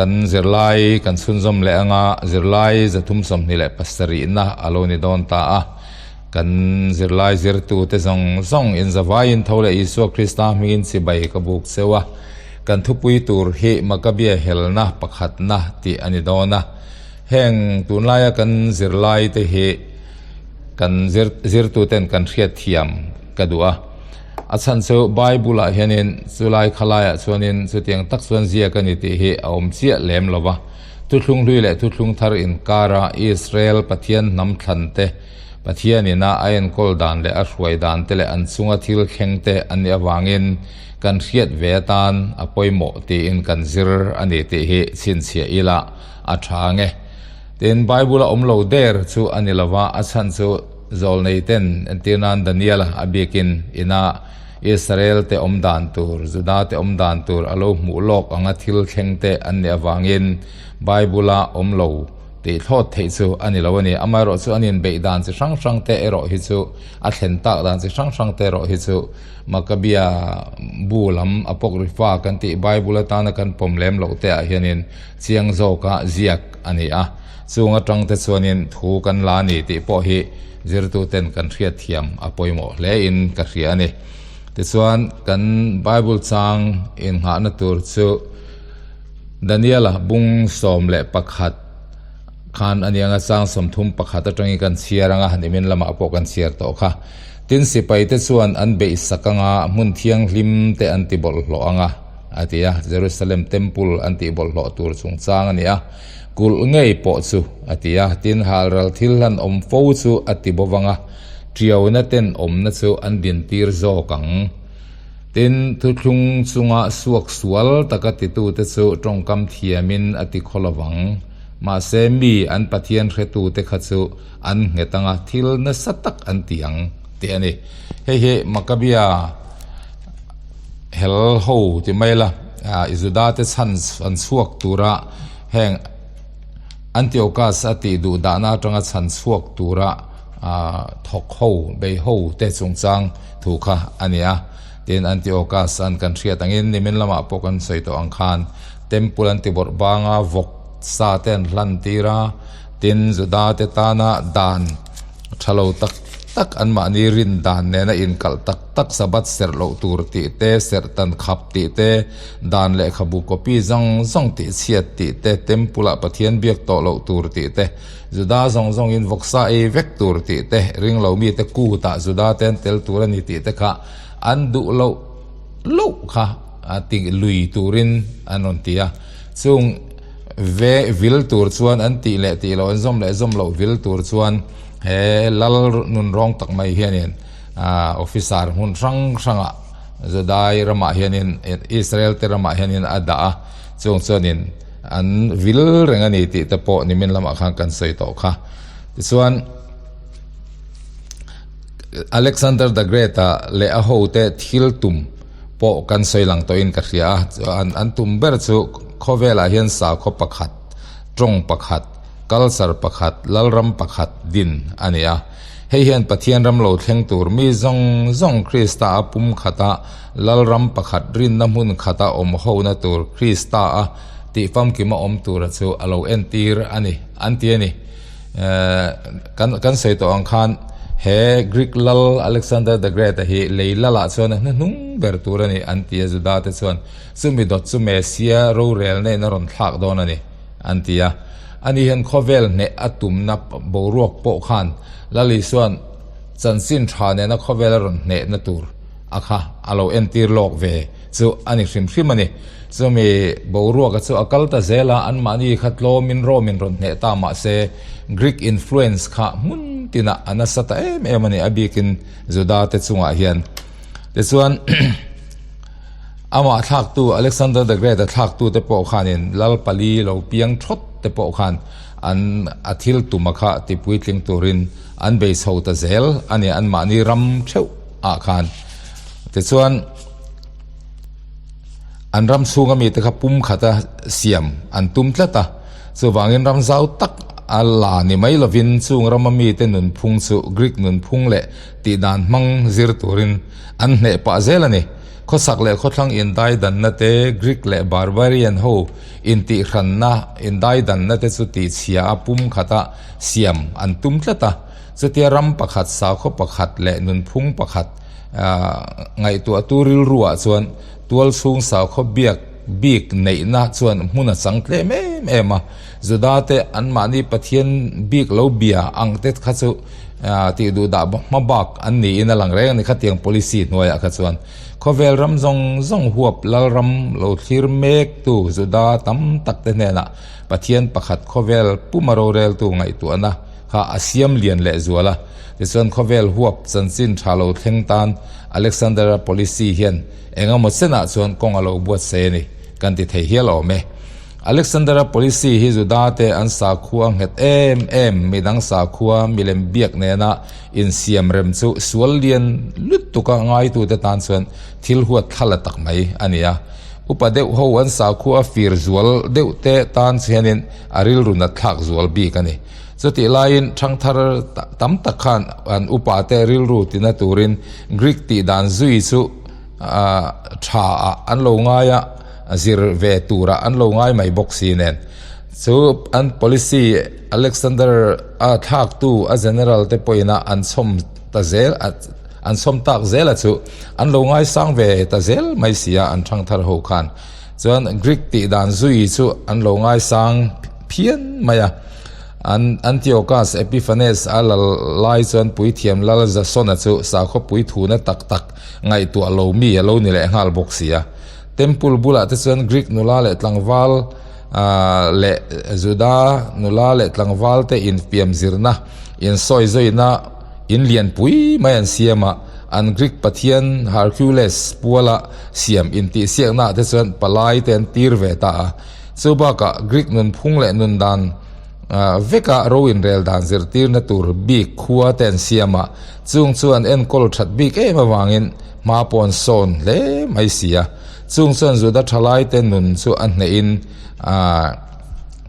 Kan zirlai kan chhunzawm leh anga zirlai 327na a lo ni dawn ta a. Kan zirlai zirtute zawng zawng inzavaiin tho leh Isua Krista hmingin chibai ka buk cheu a. Kan thupui tur hi Makabia helna pakhatna tih a ni dawn a. Heng tunlaia kan zirlaite hi kan zirtuten kan hriatthiam ka duh a. A chhan chu Bible ah hianin chulai khalaiah chuanin chutiang tak chuan ziak a ni tih hi a awm chiah lem lo va. Thuthlung hlui leh thuthlung thar inkara Israel Pathian hnam thlan te, Pathian ina a enkawl dan leh a hruai dan te leh an chunga thil thleng te an nih avangin kan hriat ve atan a pawimawh tiin kan zir a ni tih hi chhinchhiah ila a tha ang e. Tin, Bible a awm lo der chu a ni lo va, a chhan chu Zawlnei ten, entir nan Daniela a biakin ina Israel te awm dan tur, Juda te awm dan tur a lo hmuh lawk anga thil thleng te an nih avangin Bible a awm lo tih thlawt theih chu a ni lo a ni. Amaherawh chu an inbeih dan chi hrang hrang te erawh hi chu a thlen tak dan chi hrang hrang te erawh hi chu Makabia bu lam Apocrypha kan tih Bible atana kan pawm lem loh te ah hianin chiang zawka ziak a ni a. Chung atang te chuanin thu kan la ni tih pawh hi zirtuten kan hriatthiam a pawimawh hle in ka hria a ni. Tichuan kan Bible chang innghahna tur chu Daniela bung 11 khan a ni anga chang 31 atangin kan chhiar anga nimin lamah pawh kan chhiar tawh kha. Tin sipai te chuan an beih sak anga hmun thianghlim te an ti bawlhhlawh anga a ti a, Jerusalem Temple an tih bawlhhlawh tur chungchang a ni a. Kulh ngei pawh chu a ti a, tin halral thil hlan awm fo chu a ti bawk ang a, ṭiauna ten awmna chu an dintir zawk ang. Tin, thuthlung chunga suak sual taka titute chu ṭawngkam thiamin a ti khaw lo vang. Mahse, mi an Pathian hretute kha chu an nghet ang a, thil nasa tak an ti ang, tih a ni. Hei hi Makabia hel ho ti mai la, Judate chhan an chhuak tura heng Antiochus a tih duh dahna atanga chhan chhuak tura thawk ho, bei ho te chungchang thu kha a ni a. Tin, Antiochus an kan hriat angin nimin lamah pawh kan sawi tawh ang khan Temple an ti bawrh banga vawk sa te an hlan tir a, tin Judate tana dan tha lo tak tak anmahni rin dan nena inkalh tak tak Sabbath serh loh tur tih te, serh tan khap tih te, dan lehkhabu copy zawng zawng tih chhiat tih te, Temple ah Pathian biak tawh loh tur tih te, Juda zawng zawngin vawksa ei vek tur tih te, ringlo mite kut ah Juda te an tel tur a ni tih te kha an duh loh loh kha ti lui turin an rawn ti a. Chung ve vil tur chuan an tih leh tih loh an zawm leh zawm loh vil tur chuan he lal nunrawng tak mai hianin Officer hmun hrang hrangah Judai ramah hianin Israel te ramah hianin a dah a, chung chuanin an vil reng a ni tih te pawh nimin lamah khan kan sawi tawh kha. Tichuan Alexander the Great-a leh a hote thil tum pawh kan sawi lang tawhin ka hria a, chuan an tum ber chu khawvelah hian sakhaw pakhat, tawng pakhat, culture pakhat, lalram pakhat din a ni a. Hei hian Pathian ram lo thleng tur mi zawng zawng Krista a pum khata Lalram pakhat rinna hmun khata awm hona tur Krista a tih famkima awm tura chu a lo entir a ni an ti a ni. Kan kan sawi tawh ang khan he Greek lal Alexander the Great a hi lei lalah chuan a hnuhnung ber tur a ni an ti a Juda te chuan chumi dawt chu Messia rorelna in a rawn thlak dawn a ni. an ti a. Ani hian khawvel hneh a tumna boruak pawh khan Lal Isua'n chanchin tha nena khawvel a rawn hnehna tur a kha a lo entir lawk ve chu a ni hrim hrim a ni. Chumi boruaka chu a kal ta zel a, anmahni kha tlawmin Rome-in rawn hneh ta mah se Greek influence kha hmun tinah a nasa ta em em a ni, a bikin Juda te chungah hian. Tichuan. Amah thlaktu Alexander the Great-a thlaktute pawh khanin lal pali lo piang thawt te pawh khan an a thil tuma kha tipuitling turin an bei chho ta zel a ni anmahni ram theuh ah khan. Tichuan an ram chhunga mite kha pum khata siam an tum tlat a, chuvangin ram zau tak a la ni mai lovin chung rama mite nunphung chu Greek nunphung leh tihdan hmang zir turin an hneh pah zel a ni. Khawsak leh khawthlang indaidanna te, Greek leh Barbarian ho intihhranna indaidanna te chu tihchhia a pum khata siam an tum tlat a. Chutia ram pakhat, sakhaw pakhat leh nunphung pakhat ngaihtuahtu rilruah chuan tualchhung sakhaw biak bik neihna chuan hmun a chang tlem em em a. Juda te anmahni Pathian bik lo bia ang te kha chu tih duh dah hma bak an niin a lang reng a ni khatiang policy hnuaiah kha chuan. Khawvel ram zawng zawng huap lalram lo thlir mektu Juda tam tak te hnenah Pathian pakhat khawvel puma roreltu ngaihtuahna kha a siam lian leh zual a. Tichuan khawvel huap chanchin tha lo thleng tan Alexander-a policy hian eng emaw chenah chuan kawng a lo buatsaih a ni kan ti thei hial awm e. Alexander-a policy hi Juda-te an sakhua nghet em em, midang sakhua milem biak nena insiam rem chu sual lian lutuk a ngaitute tan chuan thil huat thla la tak mai a ni a. Upa deuh ho an sakhua fir zual deuh te tan hianin a rilru nat thlak zual bik a ni. Chutih laiin thangthar tam tak khan an upate rilru tina turin Greek tih dan zui chu tha ah an lo ngai a, zir ve turah an lo ngai mai bawk si nen. Chu an policy Alexander a thlaktu a general te pawhin a an chhawm ta zel an chhawm tak zel a chu an lo ngaisang ve ta zel mai si a an thangthar ho khan. Chuan Greek tih dan zui chu an lo ngaisang phian mai a. An Antiochus Epiphanes a lal lai chuan puithiam lal Jasona chu sakhaw puithuna tak tak ngaihtuah lo mi a lo ni leh nghal bawk si a. Temple bulah te chuan Greek nula leh tlangval leh Juda nula leh tlangval te infiam zirna, insawi zawina in lianpui mai an siam a. An Greek pathian Hercules puala siam intihsiaknaah te chuan palai te an tir ve ta a. Chu bakah Greek nunphung leh nundan veka ro inrel dan zirtirna tur bik khua te an siam a, chung chu an enkawl that bik em avangin hma pawh an sawn hle mai si a. Chung chuan Juda thalaite nun chu a hnehin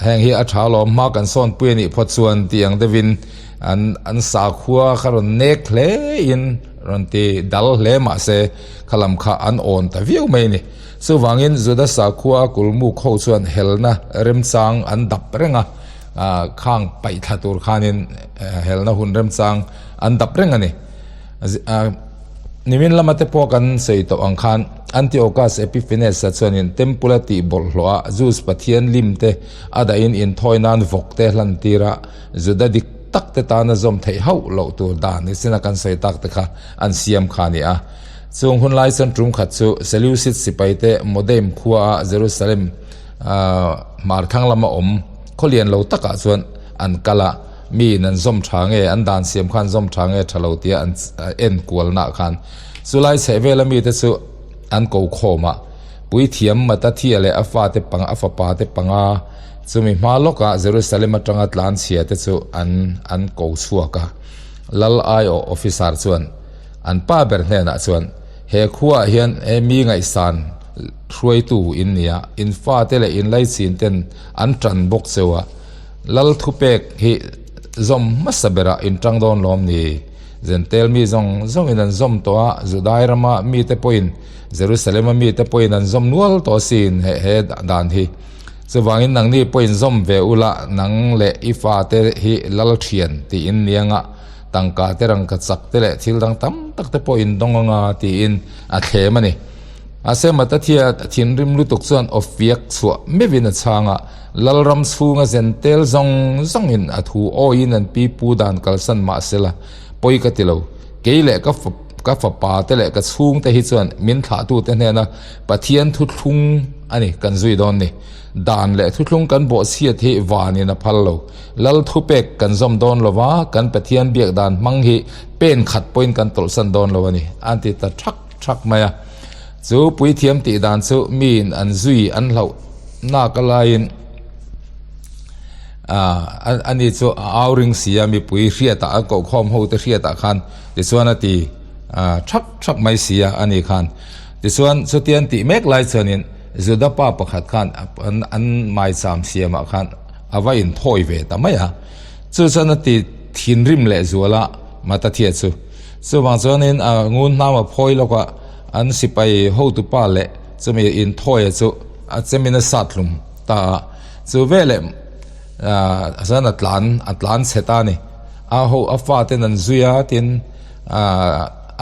heng hi a tha lawm hma kan sawn pui a nih phawt chuan tih ang deuhin an an sakhua kha rawn nek hle in rawn ti dal hle mahse khalam kha an awn ta viau mai a ni. Chuvangin Juda sakhua kulmuk ho chuan helna remchang an dap reng a, khang paih thla tur khanin helna hun remchang an dap reng a ni. Nimin lama te pawh kan sawi tawh ang khan Antiochus Epiphanes-a chuanin Temple a tih bawlhhlawh a, Zeus pathian lim te a dahin inthawi nan vawk te hlan tir a, Juda dik tak te tana zawm theih hauh loh tur dan ni sin a kan sawi tak te kha an siam kha a ni a. Chung hun lai chuan tum khat chu Seleucid sipaite Modeim khuaa Jerusalem hmar thlang lama awm khaw lian lo takah chuan an kal a, miin an zawm tha nge, an dan siam khan zawm tha nge tha lo tia an en kualnaah khan chulai chhehvela mite chu an ko khawm a. Puithiam Matathia leh a fate panga a fapa te panga chumi hma lawkah Jerusalem atanga tlanchhia te chu an an ko chhuak a. Lal aiawh officer chuan. An pa ber hnenah chuan, He khuaah hian he mi ngaihsan hruaitu in nia, in fate leh in laichin ten an tan bawk cheu a, Lal thupek hi zawm hmasa berah in tang dawn lawm ni? Zentel mi zawng zawngin an zawm tawh a, Judai rama mite pawhin, Jerusalem-a mite pawhin an zawm nual tawh asin he he dan hi. Chuvangin nangni pawhin zawm ve ula, nang leh i fate hi Lal thian tiin nianga Tangka te rangka chak te leh thil dang tam tak te pawh in dawng anga tiin a thlem a ni. Mahse Matathia thinrim lutuk chuan awfiak chhuah meuhin a chhang a, Lalram chhunga zen tel zawng zawngin a thu awiin an pi pu dan kalsan mah sela pawi ka ti lo. Kei leh ka ka fapa te leh ka chhungte hi chuan min thlahtute hnena Pathian thuthlung a ni kan zui dawn ni. Dan leh thuthlung kan bawhchhiat hi vanin a phal lo. Lal thupek kan zawm dawn lo va, kan Pathian biak dan hmang hi pen khat pawhin kan tawlhsan dawn lo a ni, an ti ta thak thak mai a. Chu puithiam tih dan chu miin an zui an hlauh nak a laiin ani chu a au ring si a, mipui hriatah an kohkhawm ho te hriatah khan tichuan a ti thak thak mai si a, ani khan. Tichuan chutian tih mek lai chuanin Juda pa pakhat khan an maicham siamah khan a va inthawi ve ta mai a, chu chuan a ti thinrim leh zual a Matathia chu. Chuvang chuanin a ngun hnam a phawi lawk a, An sipai hotupa leh chumi inthawia chu a chemin a sat hlum ta a. Chu veleh chuan a tlan a tlan chhe ta a ni. A ho a faten an zui a tin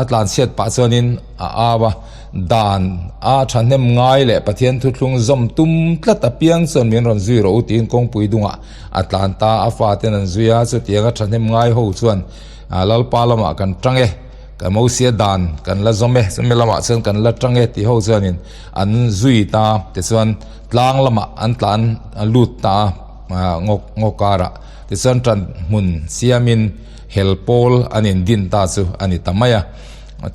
a tlan chhiat pah chuanin a au a, Dan a thahnem ngai leh Pathian thuthlung zawm tum tlat apiang chuan min rawn zui rawh u tiin kawngpui dungah a tlan ta a faten an zui a, chutianga thahnem ngai ho chuan Lalpa lamah kan tang e. Ka Mosia dan kan la zawm e, chumi lamah chuan kan la tang e tih ho chuanin an zui ta tichuan tlang lamah an tlan lut ta a ngaw ngaw karah tichuan tan hmun siamin hel pawl an indin ta chu a ni ta mai a.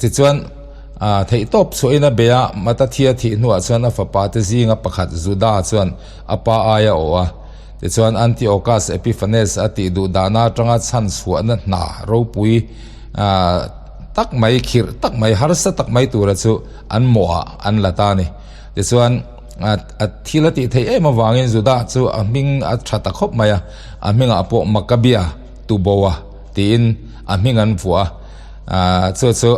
Tichuan theihtawp chhuahin a bei a, Matathia thih hnuah chuan a fapa te zinga pakhat Juda chuan a pa aia awh a. Tichuan Antiochus Epiphanes a tih duh dahna atanga chhan chhuahna hna ropui tak mai, khirh tak mai, harsa tak mai tura chu an mawhah an la ta a ni. Tichuan a thil a tih theih em avangin Judah chu a hming a tha ta khawp mai a, a hmingah pawh Makkabia Tuboa tiin a hming an vuah a. Chu chu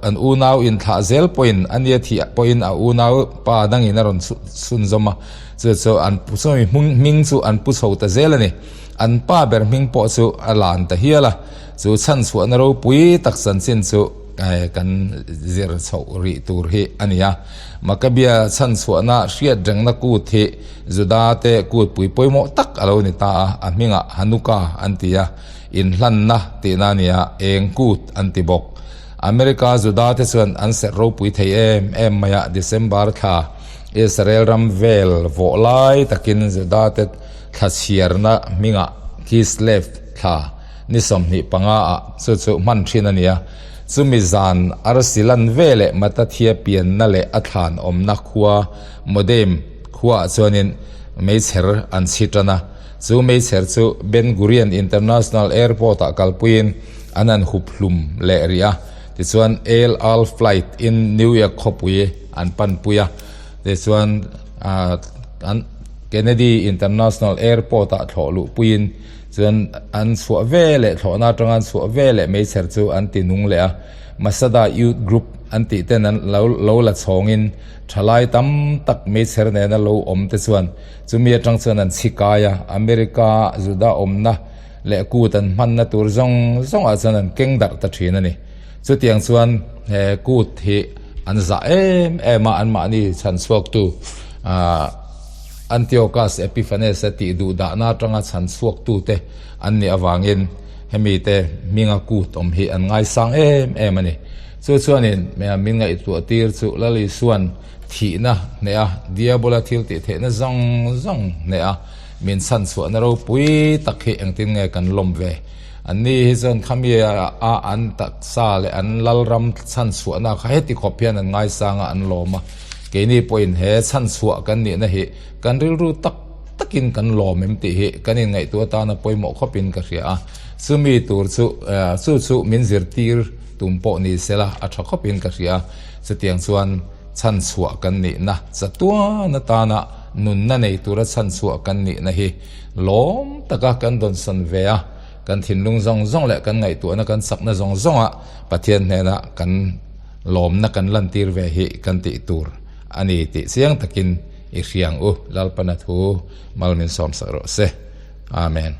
an unau inthlah zel pawhin a nia thih pawhin a unau pa dangin a rawn chhunzawm a, chu chu an chumi hming chu an pu chho ta zel a ni. An pa ber hming pawh chu a lan ta hial a, chu chhanchhuahna ropui tak chanchin chu kan zir chhoh rih tur hi a ni a. Makkabia chhanchhuahna hriat rengna kut hi Juda te kutpui pawimawh tak a lo ni ta a, a hmingah Hanukkah an ti a. Inhlanna tihna a nia, eng kut an ti bawk. America Juda te chuan an serh ropui thei em em mai a, December thla Israel ram vel vawh lai takin Juda te thla chhiarna hmingah Kislev thla ni 25 ah chu chu hman thin a nia. Chumi zan arsi lan veleh Matathia pianna leh a thlan awmna khua Modem khuaah chuanin meichher an chhi tan a. Chu meichher chu Ben Gurion International Airport-ah kalpuiin an han hup hlum leh rih a. Tichuan El Al flight in New York khawpui an panpui a. Tichuan an Kennedy International Airport-ah thlawh luhpuiin chuan an chhuah ve leh thlawhna atanga an chhuah ve leh meichher chu an ti nung leh a. Masada Youth Group an tih ten an lo lo la chhawngin thalai tam tak meichher nena lo awm te chuan Chumi atang chuan an chhi kai a, America Juda awmna leh kut an hmanna tur zawng zawngah chuan an keng darh ta thin a ni. Chutiang chuan he kut hi an zah em em a, anmahni chhanchhuaktu Antiochus Epiphanes a tih duh dahna atanga chhanchhuaktute an nih avangin hemi te hminga kut awm hi an ngaisang em em a ni. Chu chuanin min ngaihtuah tir chu Lal Isuan Thihna hneh a, Diabola thil tih theihna zawng zawng hneh a, min chhan chhuahna ropui tak hi engtin nge kan lawm ve? Anni hi chuan khami a an taksa leh an lalram chhan chhuahna kha heti khawp hian an ngaisang a, an lawm a. Keini pawhin he chhan chhuah kan nihna hi kan rilru tak takin kan lawm em tih hi kan inngaihtuah atana pawimawh khawpin ka hria a. Chumi tur chu chu chu min zirtir tum pawh ni sela a tha khawpin ka hria a. Chutiang chuan chhanchhuah kan nihna, chatuan atana nunna nei tura chhanchhuah kan nihna hi lawm taka kan dawnsawn ve a, kan thinlung zawng zawng leh kan ngaihtuahna kan chakna zawng zawnga Pathian hnena kan lawmna kan lantir ve hi kan tih tur a ni tih chiang takin i hria ang u. Lalpana thu mal min sawmsak rawh se. Amen.